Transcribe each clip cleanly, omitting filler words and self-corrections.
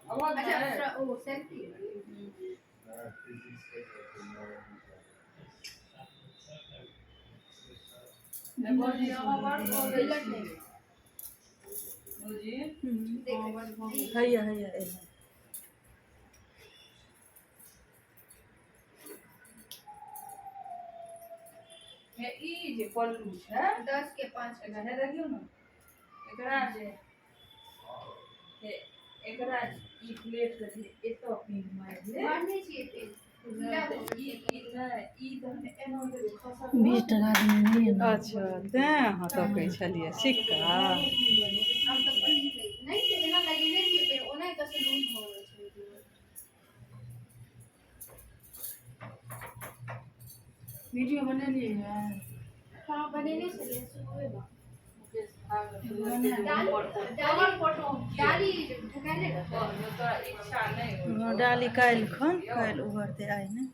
अच्छा, ओ सेल्फी। हैया हैया एलै। हे, ई जे पल्लू छै, 10 के 5। एकरा हे देखियौ ने, एकरा जे हे एकरा ई प्लेट के जे एतऽ पिन मारि ले। मारने छियै पेन। ई ई नहि, ई तहन एना जे खसल। 20 टका देने रहियै ने। अच्छा, तें अहाँ तकै छलियै सिक्का। हम तऽ नहि, एना लगेने छियै पेन, ओना एतऽ से लूज भऽ गेल छै। वीडियो बनेलियै है? हँ, बनेने छलियै सुबहेमे। डाली ढकायले रहतै। तोरा इच्छा नहि होइ हँ, छौ। डाली काल्हि खन, काल्हि उभरतै, आइ नहि।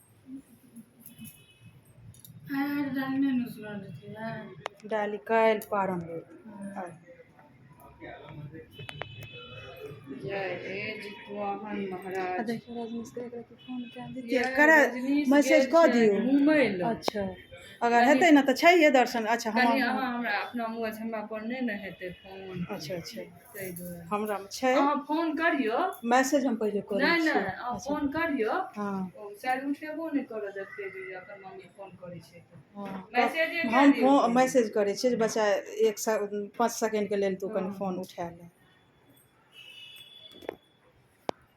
आइ डाली नहि ने उसरल रहतै। डाली काल्हि पारन होतै आइ। जय हे जितवाहन महाराज। आ देखियौ, रजनीश के एकरा के फोन कए दितियै। ये करा रजनीश मैसेज गेल कऽ छै दियौ। घुमय लए। अच्छा, अगर हेतै ने तऽ छैहे दर्शन। अच्छा, कनि हम अहाँ हमरा अपना मोबाइल हमरा पर नहि ने हेतै फोन। अच्छा। ताहि दुआरे। हमरामे छै। अहाँ फोन करियौ। मैसेज हम पहिले करै नहि। छियै। नहि, अहाँ फोन करियौ। हँ। ओ शायद उठेबो नहि करत एते जे अपन मम्मी फोन करै छै तऽ। हँ। मैसेजे कए हम दियौ। फोन मैसेज करै छियै जे बच्चा, 1 5 सेकेंडके लेल तू कनि फोन उठा ले।